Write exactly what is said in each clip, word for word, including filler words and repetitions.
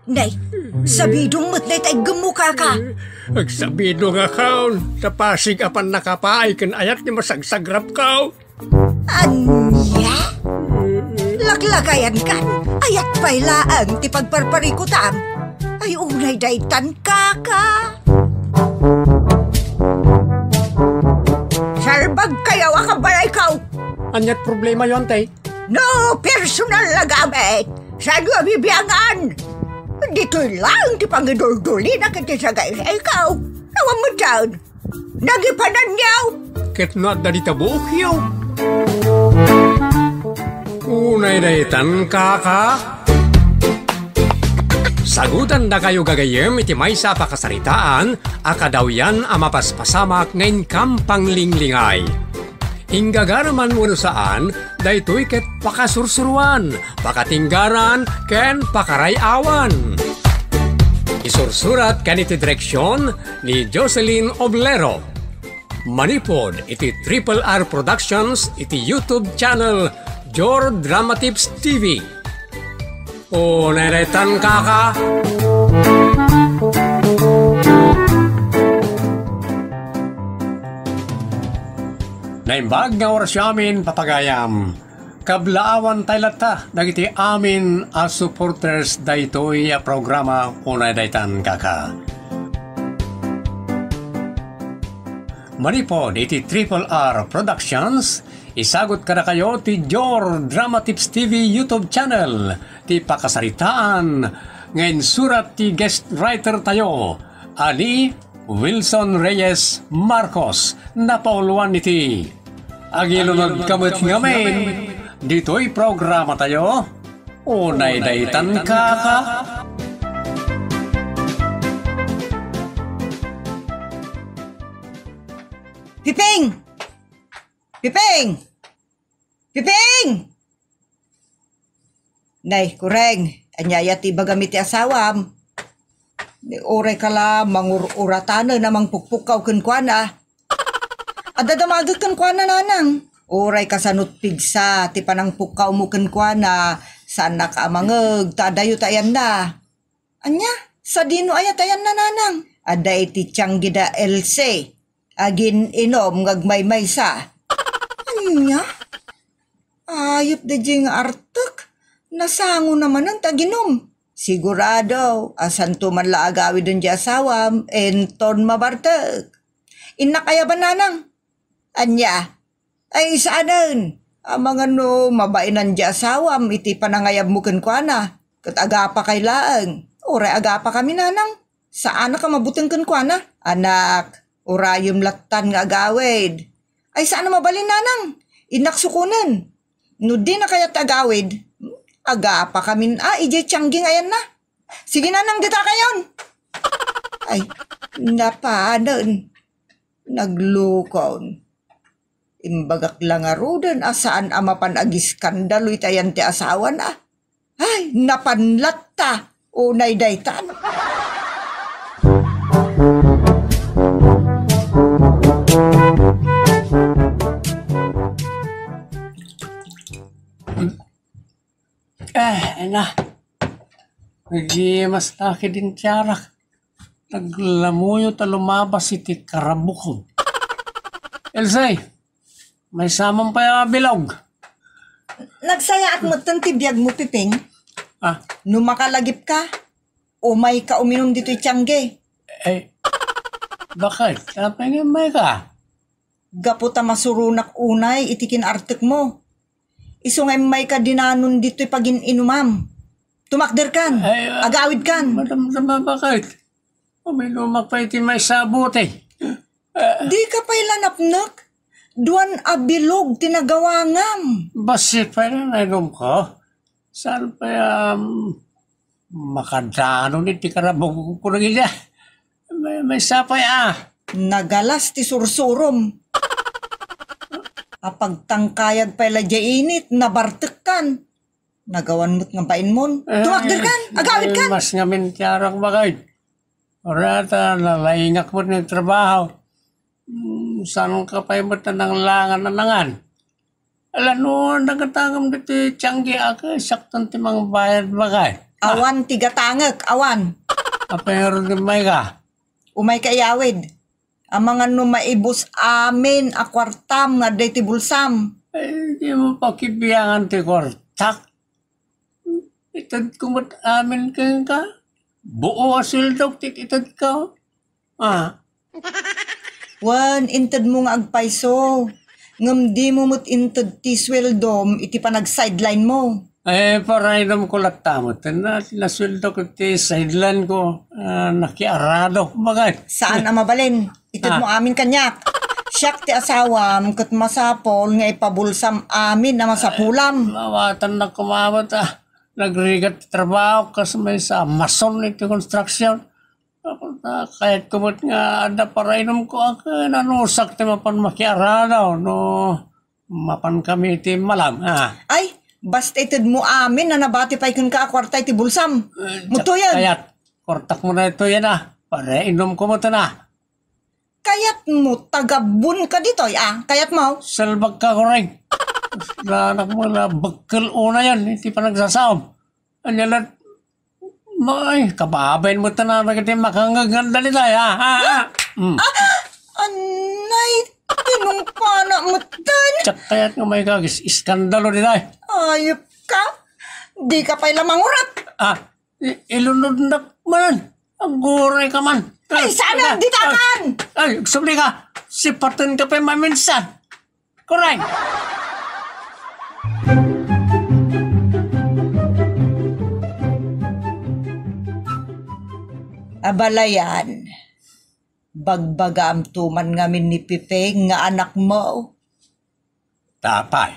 Nay, sabidong met dayta iggemmo, kaka. Agsabidongakon, ta pasig a pannakapaay ken ayat ti masagsagrapko. Ania? Laklakayankan, ayat pay laeng ti pagparparikutam. Ay, unay daytan, kaka. Salbagkayo a kabalayko. Aniat problemayo, Antay? No personal a gamit, saanyo a bibiangan. Ditoy laeng ti pangiduldulina ken ti sagaysayko. Awan metten. Nagipananyo. Ket no adda dita buokyo. Unay daytan, kaka. Sagutandakayo gagayyem iti maysa a pakasaritaan a kadawyan a mapaspasamak nga inkam panglinglingay. Inggagaraman wenno saan, daytoy ket pakasursuroan, pakatinggaran, ken pakaray-awan. Isursurat ken iti direksion ni Jocelyn Oblero. Manipud iti Triple R Productions iti YouTube channel Jor Dramatips T V. O, nairetan, kaka. Naimbag nga orasyo amin, papagayam. Kablaawan tay latta dagiti amin a supporters daytoy a programa, unay daytan, kaka. Manipud iti Triple R Productions, isagut kadakayo ti Jor Dramatips T V YouTube channel, ti pakasaritaan nga insurat ti guest writer tayo, a ni Wilson Reyes Marcos, napauluan iti Agilunod ka met ngamin ditoy programa tayo. Unay daytan, kaka. Piping! Piping! Piping! Nay, kureng, ania aya ti ibagam iti asawam? Ni uray ka la mangur-uratanen a mangpukpukkaw kenkuana. Adda damagek kenkuana, nanang. Uray kasano't pigsa ti panangpukkawmo kenkuana, saannak a mangeg ta adayo ta ayanna. Ania? Sadino aya ta ayanna, nanang? Adda iti tianggi da Else. Agin-inom nga agmaymaysa. Ania? Ayup da diay nga artek. Nasango na manen ta aginom. Sigurado, a santo man la agawiden diay asawam, inton mabartek. Innak ayaban, nanang. Ania? Ay, saanen. Amangan no mabainan diay asawam iti panangayabmo kenkuana, ket agapakay laeng. Uray agapakami, nanang. Saanak a mabuteng kenkuana. Anak, urayem lattan nga agawid. Ay, saan a mabalin, nanang. Innak sukonen. No dina kayat agawid, agapakamin a idiay tianggi nga ayanna. Sige, nanang, dita kayon. Ay, napanen. Naglukon. Imbagak la ngaruden a saan a mapan agiskandalo iti ayan ti asawana. Ay, napan latta. Unay daytan. Eh, ena. Medyo mas laki din tiyarak. Naglamuyo ta lumabas iti karabukon. Elsay, maysa man pay a bilog. Nagsayaat metten ti biagmo, Piping. Ah. No makalagip ka, umay ka uminum ditoy tiangge. Eh, bakit? Apay nga umay ka? Gapu ta masuronak unay iti kin-artekmo. Isu nga immayka dinanon ditoy pagin-inumam. Tumakderkan. Ay, ah, agawidkan. Madam, madam, bakit? Uminumak pa iti maysa a bote. Di ka pay la napnek? Duan a bilog ti nagawangam. Bassit pay la nainom ko. Saan pay, um, makadanon iti karabukon ko nagida. May, maysa pay, ah. Nagalas ti sursurom. Apagtangkayag pay la diay init, nabartekkan. Nagawan met nga bainmon. Eh, tumakderkan, agawidkan. Eh, mas ngamin ti arak, bakit? Orata, nalaingak met nga trabaho. Hmm, saan ka pay met a nanglangan a nangan? Ala, no, nagatangam ditoy tiangge, a, sakton ti mangbayad, bakit? Awan ti gatangek, awan. Apay ngarud umay ka? Umay ka iyawid. Amangan no maibus amin a kuartam nga adda iti bulsam. Ay, di mo pakibiangan ti kuartak. Itedko met amin kenka. Buo a sueldok ti itedko. Ah. Wen, intedmo nga agpayso. Ngem dimo met inted ti sueldom iti panag-sideline mo. Eh, parainomko latta met. Na, nasueldok iti sideline ko. Ah, nakiarado. Bagay. Saan a mabalin? Itedmo Ah. amin kaniak. Siak ti asawam ket masapul nga ipabulsam amin a masapulam. Mawatannak koma met, ah. Nagrigat ti trabaho kas maysa a mason iti construction. Apo, ta, kayatko met nga adda parainomko a ken nanusak ti mapan makiarado no mapan kami iti malam, ah. Ay, basta itedmo amin a nabati pay kenka a kuarta iti bulsam. Eh, Mutoyen. Kayat, kuartak mo na ito yan, ah. Parainomko met na. Kayatmo, tagabun ka ditoy, ah. Kayatmo? Salbag ka, Koreng. Anak mo, la, bakkel una yan, iti panagsasaom. Anya lat, may, kababain mo tanan, dagiti makangaganda nita, ah, ah, ah. Mm. Ah, anay, tinungpana mo tan. Diak kayat nga may kagis, iskandalo nita. Ayop ka. Di ka pay la mangurat. Ah, I-, ilunodnak manen. Aguray ka man. Ay, sana, Ah, ditakan! Ay, ay, agsubli ka. Sipaten ka pay maminsan. Kuray! Abalayan, bagbagaam to man ngamin ni Pipeng nga anakmo. Apay,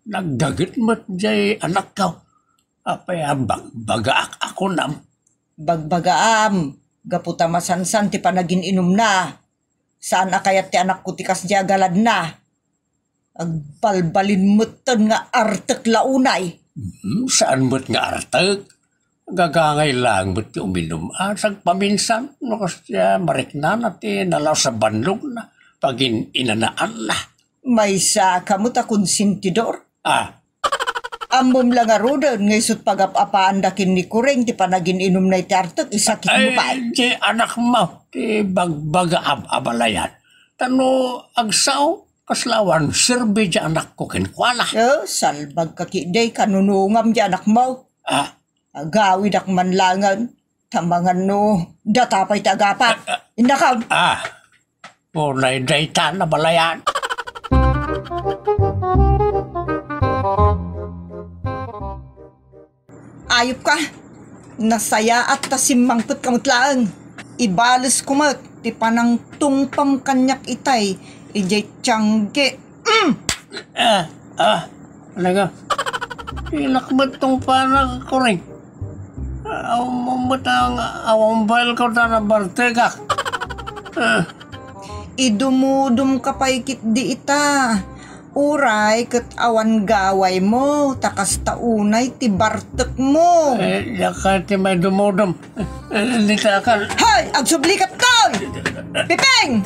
nagdagit met jay anakko. Apay a bagbagaak a kunam? Bagbagaam, gapu ta masansan ti panagin-inumna. Saan a kayat ti anakko ti kasdiay a galadna. Agbalbalin metten nga artek la unay. Hmm, saan met nga artek? Gagangay laeng met ti uminum a sagpaminsan no kasdiay mariknana ti nalaos a bannogna, pagin-inanaanna. Maysa ka met a konsentidor. Ah. Ammom la ngaruden nga isut' pagap-apaanda ken ni Kuring ti panagin-inumna iti artek, isakitmo pay. Ay, ti anakmo, ti bagbagaam, abalayan. Ta no agsao, kasla awan serbi ti anakko kenkuana. Eh, salbag ka ketdi, kanunungam ti anakmo. Ah. Agawidak man laengen. Ta mangan no data pay ti agapak. Ah, ah. Innakam. Ah, unay dayta, abalayan. Ayop ka. Nasayaat ta simmangpet ka met laeng. Ibalesko met ti panangtungpam kaniak itay idiay tiangge. Mm! Ah, ah, talaga. Pilak met tungpanak, Kuring. Awan met ang awan bael ko ta nabartekak. Ah. Idumudum ka pay ketdi ita. Uray ket awan gawaymo, ta kasta unay ti bartekmo. Eh, diak kayat ti maidumudum. Eh, dita kan. Hoy! Agsubli ka toy! Pipeng!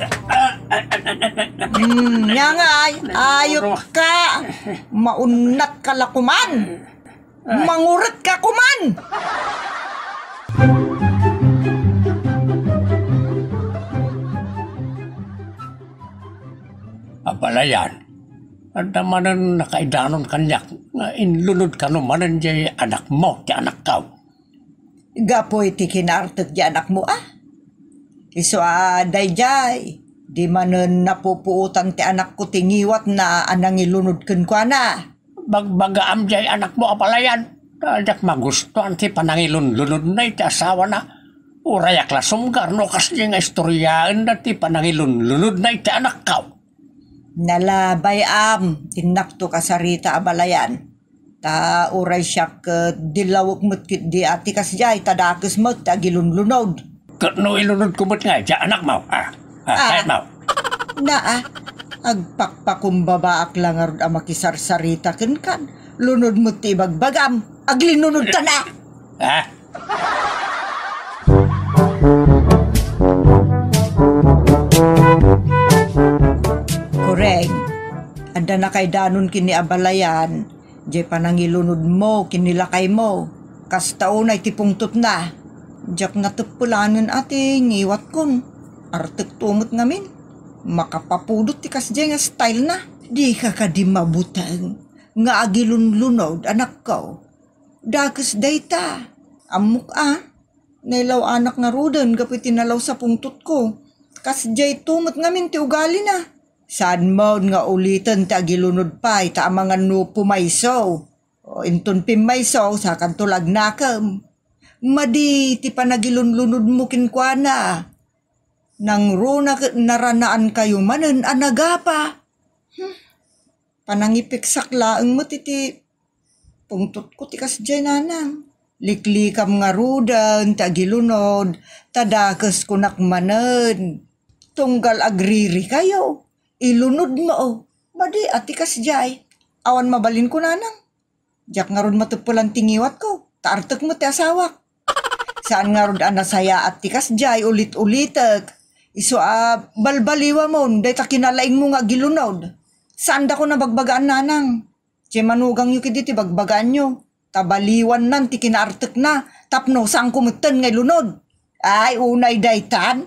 Hmm, nya nga ay, ayop ka! Maunnat ka la kuman! Manguret ka kuman! Abalayan, adda manen nakaidanon kaniak nga inlunod kano manen jay anakmo ti anakko. Gapu iti kinaartek ti anakmo, a? Isu a daydiay, di manen napupuotan ti anakko ti ngiwatna a nangilunod kenkuana. Bagbagaam jay anakmo, abalayan. Diak magustuan ti panangilunlunodna iti asawana. Urayak la sumgar no kasdi nga istoriaenna ti panangilunlunodna iti anakko. Nalabay am, innakto kasarita, abalayan. Ta uray siak ket dillawek met ketdi a ti kasdiay ta dakes met ti agilunlunod. Ket no ilunodko met nga, diay anakmo, a, a, Ah. kayatmo. Naa, agpakpakumbabaak la ngarud a makisarsarita kenkan. Lunod met ti ibagbagam, aglinunodtan a. Ah. Koreng, adda nakaidanon ken ni abalayan, jay panangilunodmo ken ni lakaymo. Kasta unay ti pungtotna. Diak nateppelanen a ti ngiwatkon. Artekto met ngamin. Makapapudot ti kasdiay nga stylena. Dika kadi mabuteng nga agilunlunod, anakko. Dakes dayta. Ammok a. Nailaw-anak ngaruden gapu iti nalaws a pungtotko. Kasdiayto met ngamin ti ugalina. Saanmon nga uliten ti agilunod pay ta amangan no pumayso. O inton pimmayso, sakanto la agnakem. Madi ti panagilunlunodmo kenkuana. Nangruna ket naranaankayo manen a nagapa. Hmm. Panangipiksak laeng met iti pungtotko ti kasdiay, nanang. Liklikam ngaruden ti agilunod, ta dakes kunak manen. Tunggal agririkayo, ilunodmo. Madi a ti kasdiay. Awan mabalinko, nanang. Diak ngarud mateppelan ti ngiwatko, ta artek met ti asawak. Saan ngarud a nasayaat ti kasdiay, ulit-ulitek. Isu a balbaliwamon dayta kinalaingmo nga agilunod. Saandakon a bagbagaan, nanang. Diay manugangyo kidi ti bagbagaanyo. Ta baliwannan ti kinaartekna tapno saanko metten nga ilunod. Ay, unay daytan.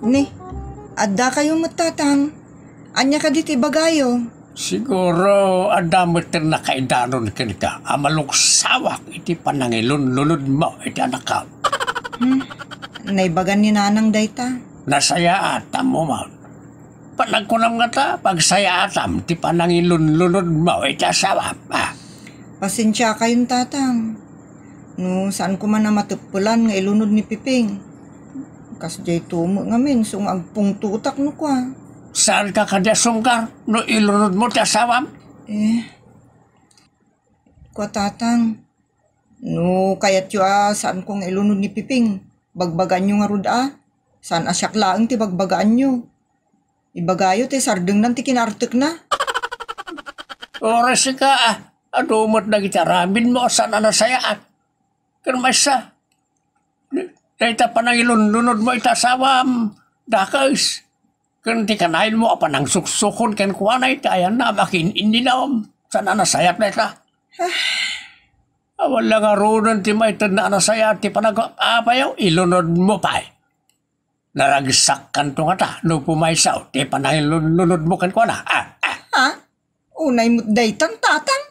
Ni, addakayo met, tatang. Ania kadi ti ibagayo? Siguro, adda met ti nakaidanon kenka a malugsawak iti panangilunlunodmo iti anakko. Hmm, naibagan ni nanang dayta. Nasayaat, ammom. Panagkunam ngata, pagsayaatam ti panangilunlunodmo iti asawam, a. Pasensiakayon, tatang. No, saanko man a mateppelan nga ilunod ni Piping. Kasdiayto met ngamin, isu nga agpungtotak no kua. Saanka kadi a sumgar no ilunodmo ti asawam? Eh, kua, tatang. No, kayatyo a saanko nga ilunod ni Piping, bagbagaanyo ngarud a. Saan a siak laeng ti bagbagaanyo. Ibagayo ti sardengnan ti kinaartekna. Oras sika, a, adu met dagiti aramidmo a saan a nasayaat. Ken maysa, dayta panangilunlunodmo iti asawam, dakes. Ken ti kanayonmo a panangsuksukon kenkuana iti ayanna a makiin-inninom, saan a nasayaat dayta. Awan la ngaruden ti maitedna a nasayaat ti panag-apayo, ilunodmo pay. Naragsakkanto ngata no pumayso ti panangilunlunodmo kenkuana. A, a. Ha? Unay met daytan, tatang?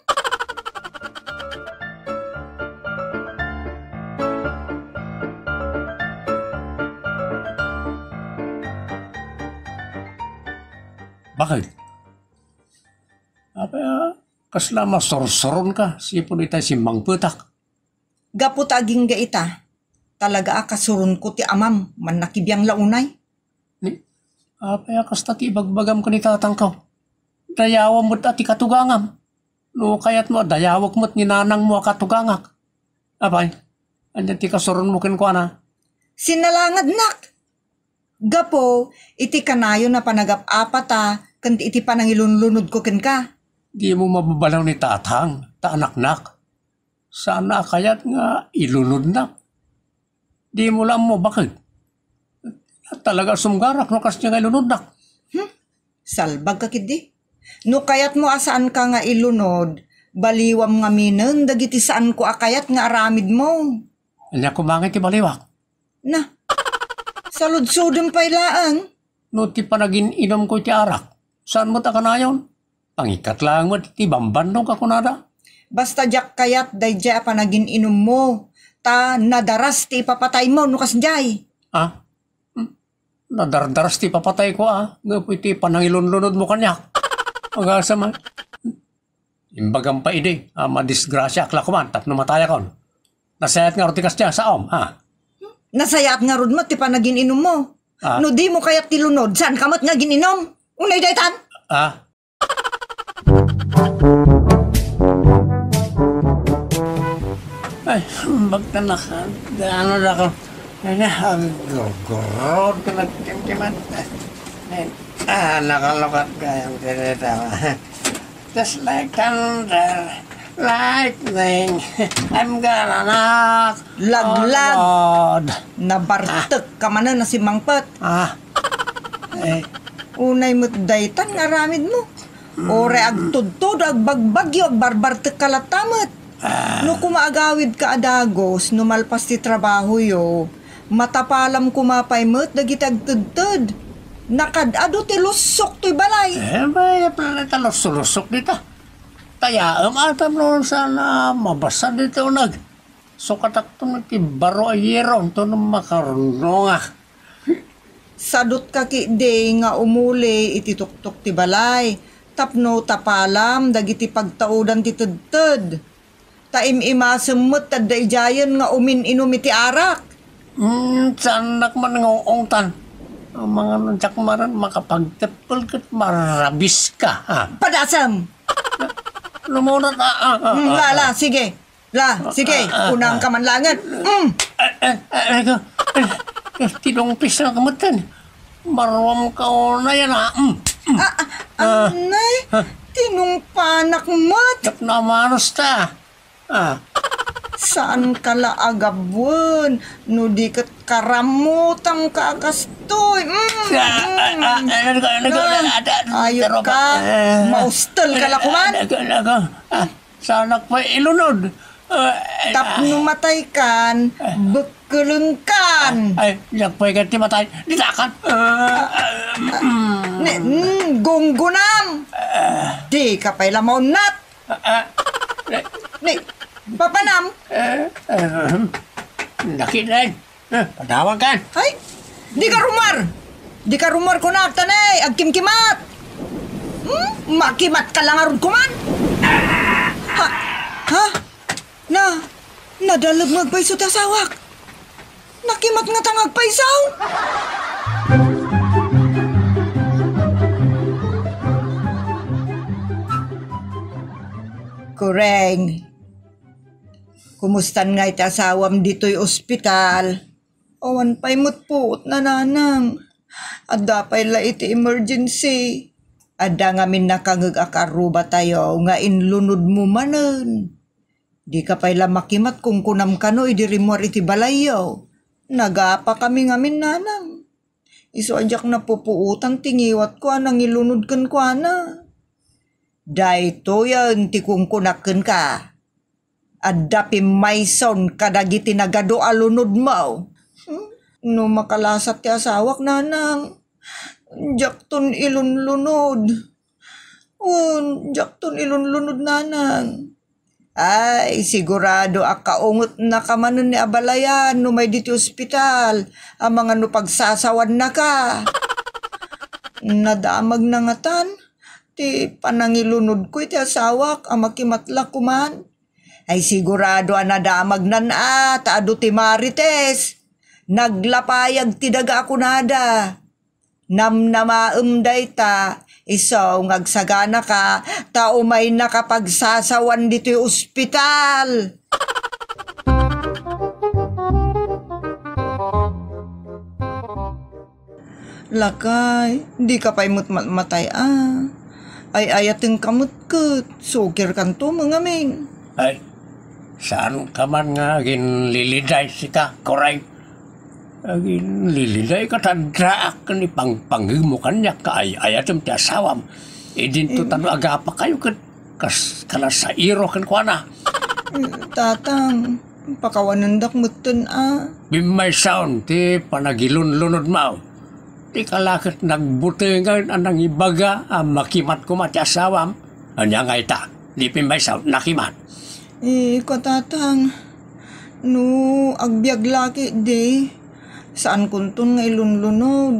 Bakit? Apay a, kasla masursuronka, sipon itay simmangpetak. Gapu ta agingga ita, talaga a kasuronko ti amam, mannakibiang la unay. Ni, apay a kasta ti ibagbagam ken ni tatangko? Dayawem met a ti katugangam. No kayatmo a dayawek met ni nanangmo a katugangak. Apay, ania ti kasuronmo kenkuana? Sinalangednak! Gapu iti kanayon a panagap-apata ken iti panangilunlunodko kenka. Dimo mababalaw ni tatang, ta anaknak. Saan a kayat nga ilunodnak. Dimo la ammo, bakit? Talaga sumgarak no kasdiay nga ilunodnak. Hmm? Salbagka ketdi. No kayatmo a saanka nga ilunod, baliwam ngaminen dagiti saanko a kayat nga aramidmo. Ania koma nga iti baliwak? Na, saludsodem pay laeng. No ti panagin-inumko iti arak, saan met a kanayon? Pangikkat laeng met iti bambannog a kunada. Basta diak kayat daydiay a panagin-inummo, ta nadaras ti ipapataymo no kasdiay. Ah? Hmm? Nadardaras ti ipapatayko a, gapu iti panangilunlunodmo kaniak. Agasam a. Imbagam pay idi a madisgrasiaak la koman tapno matayakon. Nasayaat ngarud ti kasdiay, saom, a? Nasayaat ngarud met ti panagin-inummo. Ah. No dimo kayat ti lunod, saanka met nga agin-inum? Unay daytan? Ah. Ay, bagtanak, ano da ko? Ay, na, gurgurod ko nagtimtiman. Ay, ah, nakalukat kayong tinita. Just like thunder, lightning, I'm gonna knock on Laglag. Wood. Nabartek ka manen a simmangpet. Ah. Eh, Unay met daytan nga aramidmo. Uray agtudtod, agbagbagyo, agbarbartek ka latta met. Ah. No koma agawidka a dagus, no malpas ti trabahoyo, matapalam koma pay met dagiti agtedted. Nakad-adu ti lussok toy balay. Eh, may, ta lusso-lussok dita. Tayaem, atam no saan a mabasa dita uneg. Sukatakton iti baro a yero, intono makarunonga. Sadutka ketdi nga umuli iti tuktok ti balay tapno tapalam dagiti pagtaudan ti tedted. Ta im-imasem met adda idiayen nga umin-inum iti arak. Hmm, saannak man nga uungtan. Amangan diak manen makapagteppel ket marabiska, ha? Padasem! Lumurat, ah, ah, ah, Hmm, ah, la, la, ah. Sige. La, sige, Ah, ah, ah, kunam ah. ka man laengen. Mm. Eh, eh, eh, eh, eh, eh, tinungpis na kamutan. Maruam ka una yan, ah. Mm, mm. Ah, ah, Ah, anay, ah. Tinungpanak met. Dak na manos ta. Ah. Saan ka la agabuen? No di ket karamutam ka a kastoy. Mm, Ah, ah, ah, mm. ah, ano ka, ano ka, Ah, ano ka, ano ka, ayok ano ka. ka. Eh. Maustel ka la kuman. Ano ka, ano ka. Ah. Saanak pay ilunod. Ah, Tapno mataykan, Ah. bekkelengkan. Ay, diak pay ket ti matay. Ditakan. Ah, ah, mm. Ne, mm, gunggunam. Ah. Di ka pay la maunnat. Ah, ah. Ne, papanam. Eh, eh, nakit na. Eh, padawag kan. Ay, di ka rumar! Di ka rumar kunak, tanay, agkimkimat! Hmm? Makimat ka la ngarud kuman! Ha? Ha? Na, nadalem nga agpayso ti asawak! Nakimat nga ta nga agpayso! Kureng, kumustan nga iti asawam ditoy ospital? Awan pay met puotna, nanang. Adda pay la iti emergency. Adda ngamin nakangeg a karrubatayo nga inlunodmo manen. Dika pay la makimat kunkunam kano idi rimmuar iti balayyo. Nagapakami ngamin, nanang. Isu a diak napupuotan ti ngiwatko a nangilunod kenkuana. Daytoyen ti kunkunak kenka. Adda pimmayson kadagiti nagadu a lunodmo. Hmm? No makalasat ti asawak, nanang, diakton ilunlunod. Wen, diakton ilunlunod, nanang. Ay, sigurado a kaungetnaka manen ni abalayan no may diti ospital, amangan no pagsasawannaka. Nadamagna ngatan ti panangilunodko iti asawak a makimatla kuman. Ay, sigurado a nadamagnan a ta adu ti Marites. Naglapayag ti daga a kunada. Namnamaem dayta, isu nga agsaganaka, ta umaynaka pagsasawan ditoy ospital. Lakay, dika pay met matmatay a. Ay-ayatenka met ket sukirkanto met ngamin. Ay, saan ka man nga aginliliday sika, Koreng? Aginliliday ket addaak ken ipangpangegmo kaniak nga ay-ayatem ti asawam. Idinto ta no agapakayo ket kas-, kanasairo kenkuana. Tatang, pakawanendak metten a. Bimmaysaon ti panagilunlunodmo. Dika la ket nagbutengen a nangibaga a makimat koma ti asawam. Ania nga ita, di pimmaysaon, nakimat. Eh, kuan, Tatang, no agbiag la ketdi, saankonton nga ilunlunod.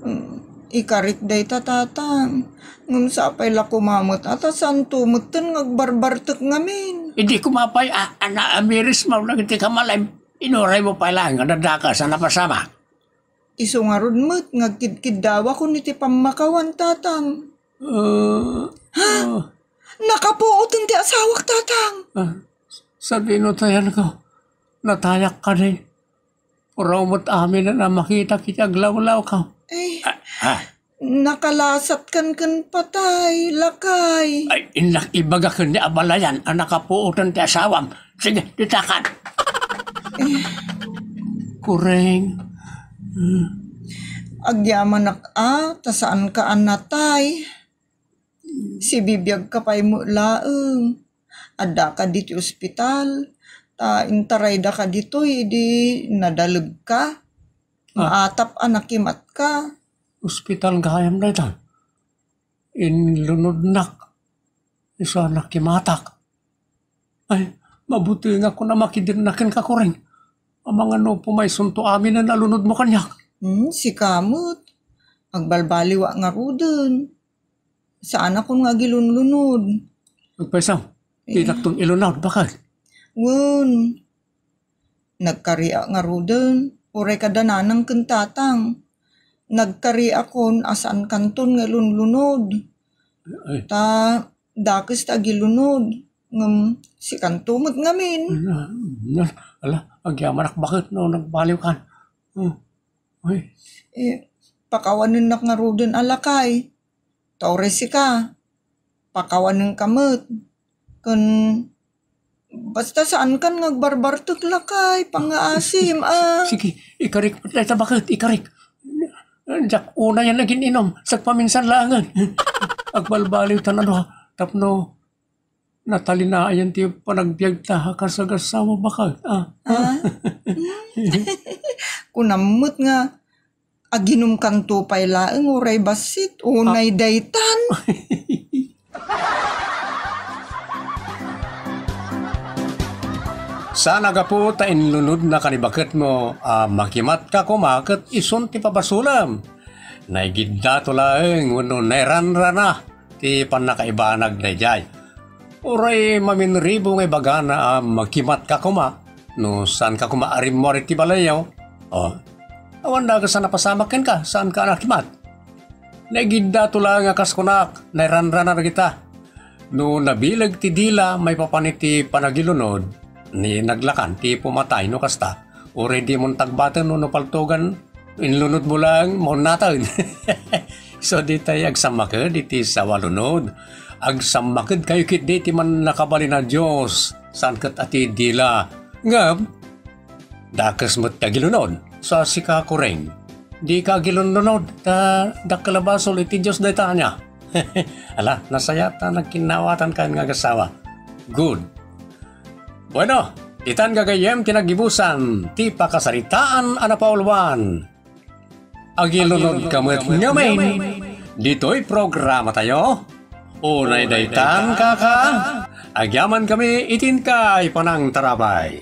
Mm, ikarik dayta, Tatang. Ngem sapay la koma met a ta saanto metten nga agbarbartek ngamin. Idi koma pay a, a naamiris manen dagiti kamalem, inuraymo pay laeng nga dadakas a napasamak. Isu ngarud met nga agkidkiddawakon iti pammakawan, Tatang. Ah, Ha? ah. Nakapuoten ti asawak, Tatang. Ah, sadino tayanko? Natayak kadi. Puraw met aminen a makitak iti aglawlawko. Ay, Ah, ah. Nakalasat ken ken patay, lakay. Ay, innak ibaga ken ni abalayan a nakapuoten ti asawam. Sige, ditakan. Eh. Kureng. Hmm. Agyamanak a, ta saanka a natay. Sibibiagka pay met laeng. Addaka ditoy ospital, ta intaraydaka ditoy idi nadalegka. Ah. Maatap a nakimatka. Ospital gayam dayta. Inlunodnak. Isu a nakimatak. Ay, mabutengak a makidirna kenka, Kuring. Amangan no pumaysunto aminen a lunodmo kaniak. Hmm, sika met. Agbalbaliwak ngaruden. Saanakon nga agilunlunod. Agpayso, eh, dinakton ilunod, baket? Wen, nagkariak ngaruden. Uray kada nanang ken tatang. Nagkariakon a saankanton nga ilunlunod. Ay. Ta dakes ta agilunod. Ngem sikanto met ngamin. Ala, ala, agyamanak baket no nagbaliwkan. Hmm. Ay. Eh, pakawanennak ngaruden a lakay. Ta uray sika, pakawanenka met. Ken basta saankan nga agbarbartek lakay, pangngaasim, ah. Sige, ikarik met dayta baket, ikarik. Diak unayen agin-inum, sagpaminsan laengen. Agbalbaliw ta nano, tapno natalinayan ti panagbiagta a kas agassawa, baket, ah. Ah? Kunam met nga aginumkanto pay laeng uray bassit, unay daytan. Saan a gapu ta inlunodnaka ni baketmo a makimatka koma ket isun ti pabasolem. Naigiddato laeng wenno nairanrana ti pannakaibanag daydiay. Uray maminribo nga ibagana a makimatka koma no saanka koma a rimmuar iti balayyo. O, awan dakes a napasamak kenka, saanka a nakimat. Naigiddato laeng a kas kunak, nairanrana dagita. No nabileg ti dila maipapan iti panagilunod, ni naglakan ti pumatay no kasta. Uray dimon tagbaten no, no paltogan, inlunodmo laeng, maunnaten. So, ditay agsammaked iti sawa lunod. Agsammakedkayo ketdi iti mannakabalin a Dios, saan ket a ti dila. Ngem, dakes met ti agilunod. So, sika, Kuring, dika agilunlunod, ta dakkel a basol iti Dios dayta ania. Ala, nasayaat ta nagkinnawatankan nga agassawa. Good. Bueno, ditan gagayyem ti naggibusan ti pakasaritaan a napauluan. Agilunodka met ngamin ditoy programatayo. Unay daytan, kaka, agyamankami iti inkay panangtarabay.